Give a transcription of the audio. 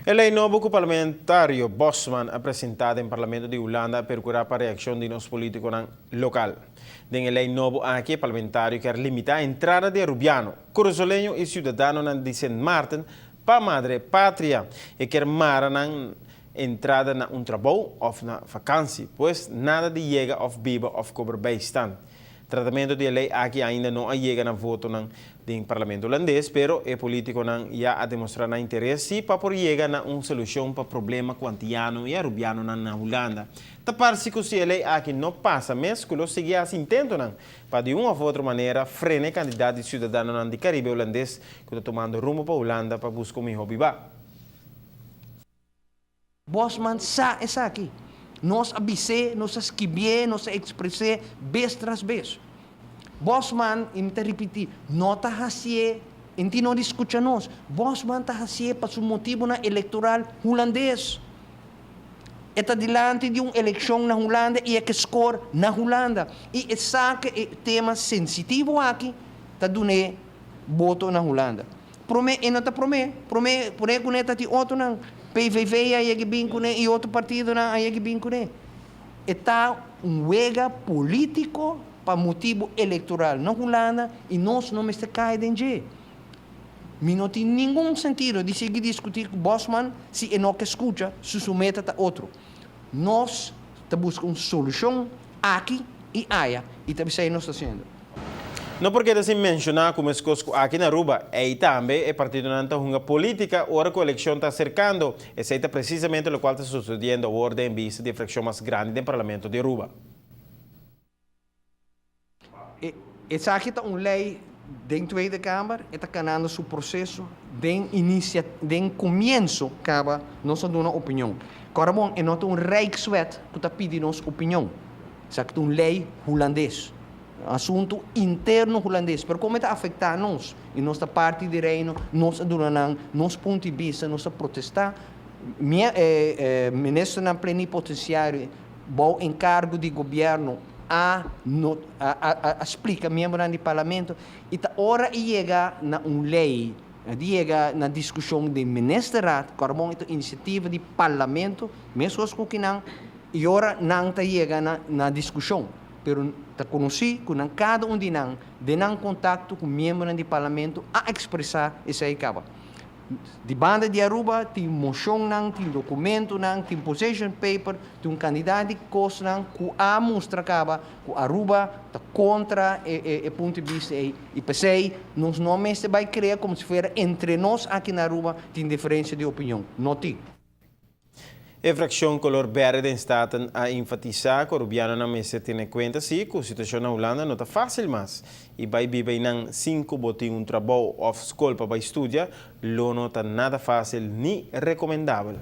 E ley nobo cu parlamentario Bosman a presenta den parlamento di Hulanda a percura pa reaccion di nos politico local. Den e ley nobo aki, e parlamentario kier limita entrada di Arubiano, Curasoleño y ciudadano di Sint Maarten pa madre patria y kier mara nan entrada na un trabou of na vakantie, pues nada di yega of biba of cobra bijstand. Tratamento di e ley aki ainda no a yega na voto den parlamento hulandes, pero e politiconan ya a demostra nan interes pa por yega na un solucion pa problema cu Antiano y Arubiano na Hulanda. Ta parce cu si e ley aki no pasa mes, cu lo sigui e intento pa di un of otro manera frena cantidad di ciudadano di Caribe hulandes cu ta tumando rumbo pa Hulanda pa busca un miho biba. Bosman sa esaki. Nos a bis'e, nos a skirbi, nos a expresa bes tras bes. Bosman, mi ta ripiti, no ta haci'e, e no scucha nos. Bosman ta haci'e pa su motibo na electoral hulandes. E ta dilanti di un eleccion na Hulanda y e kier score na Hulanda. Y esaki e tema sensitivo aki, ta dun'e voto na Hulanda. Prome, e no ta prome, prome, prome cu ta di otro nan. PVV ey cu bin cune y otro partido nan ey cu bin cune. E ta un wega politico pa motibo electoral na Hulanda y nos no mester cay den dje. Mi no tin ningun sentido di sigui discuti cu Bosman si e no kier scucha, si su meta ta otro. Nos ta busca un solucion aki y aya y tambe nos ta haciendo. No por keda sin menciona cu mescos aki na Aruba y tambe e partidonan ta hunga politica ora cu eleccion ta acercando. Esey ta precisamente loke ta sucediendo awor den bista di fraccion mas grandi den parlamento di Aruba. Esaki ta un ley den Tweede Kamer, ta canando su proceso, den inicio, den comienso, caba nos a duna opinion. Awor bon, e no ta un Rijkswet cu ta pidi nos opinion. Esaki ta un ley hulandes. Asunto interno hulandes, pero con e ta afecta nos? Y nos ta parti di Reino, nos a duna nos punto di bista, nos a protesta. Minister plenipotenciario, bou encargo di gobierno a, no, a, a, a splica miembro di parlamento y ta ora yega na un ley yega na discusion di ministerraad, cu ta iniciativa di parlamento, mesmo cu nan y ora nan ta yega na discusion, pero ta conoci cu nan cada un di nan den nan contacto cu miembro di parlamento a expresa esey caba. Di banda di Aruba tin mocion nan, tin documento nan, tin position paper, tin un cantidad di cos nan cu a mustra caba cu Aruba ta contra e punto di bista ey y p'esey nos no mester bay crea como si fuera entre nos aki na Aruba tin diferencia di opinion. No tin. E fraccion color berde den Staten a enfatisa cu Arubianonan mester tene cuenta si cu e situacion na Hulanda no ta facil mas y bay biba einan sin cu bo tin un trabou of scol pa bay studia, lo no ta nada facil ni recomendabel.